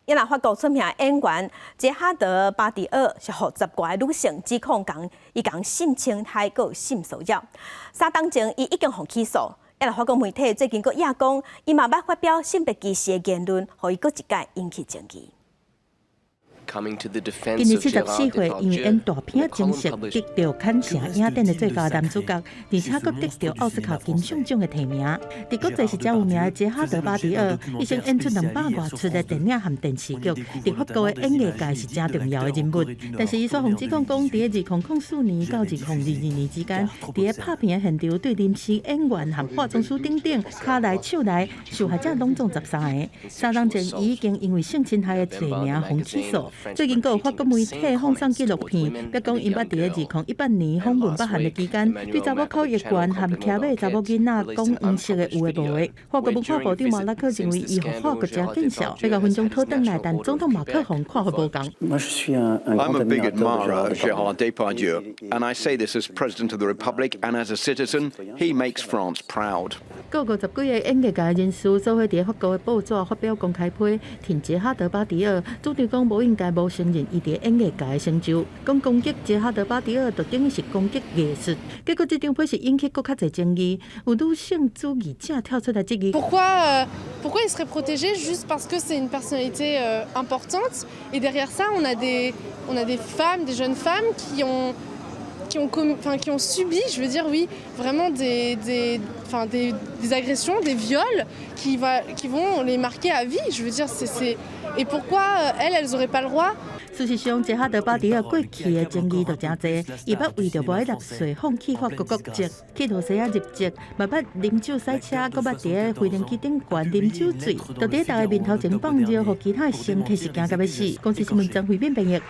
伊若法國出名演員傑哈德巴迪奧是予十外个女性指控講伊共性侵害閣性騷擾。三冬前伊已經予起訴。啊若法國媒體最近閣掖講，伊嘛捌發表性別歧視的言論，予伊閣一擺引起爭議。今年74歲，因為演大片情色得著坎城影展的最佳男主角，而且閣得著奧斯卡金像獎的提名。佇國際是誠有名的傑哈德巴迪奧，一生演出200外齣的電影和電視劇，佇法國的演藝界是誠重要的人物。但是伊煞予指控講，佇2004年到2022年之間，佇咧拍片的現場對臨時演員和化妝師等等，跤來手來，受害者攏總13个。三冬前，伊已經因為性侵害的罪名予起訴。最近，閣有法國媒體放送紀錄片，表講𪜶捌佇咧2018年訪問北韓的期間，對查某口譯員和騎馬查某囡仔講黃色的有的無的。法國文化部長馬拉克認為，伊予法國誠見笑，欲共分眾討轉來，但總統馬克宏看法無仝。 I'm a big admirer of Gérard Depardieu, and I say this as President of the Republic and as a citizen. He makes France proud. 閣50幾个演藝界人士做伙佇法國的報紙發表公開批，挺傑哈德巴迪奧，主張講無應該無承認伊佇演藝界的成就，講攻擊傑哈德巴迪奧就等於是攻擊藝術。結果這張批是引起閣較濟爭議，有女性主義者跳出來質疑。 Pourquoi il serait protégé juste parce que c'est une personnalité importante? Et derrière ça, on a des femmes, des jeunes femmes qui ont, enfin, qui ont subi, je veux dire, oui, vraiment enfin, des agressions, des viols qui vont les marquer à vie. Je veux dire, et pourquoi elles, elles n'auraient pas le droit? 事實上，傑哈德巴迪奧過去的爭議就誠濟，伊捌為著無愛納稅，放棄法國國籍，去羅西亞入籍，嘛捌啉酒駛車，閣捌佇咧飛行機頂懸啉酒醉，就佇咧逐个面頭前放尿，予其他的乘客是驚甲欲死。公視新聞張惠敏編譯。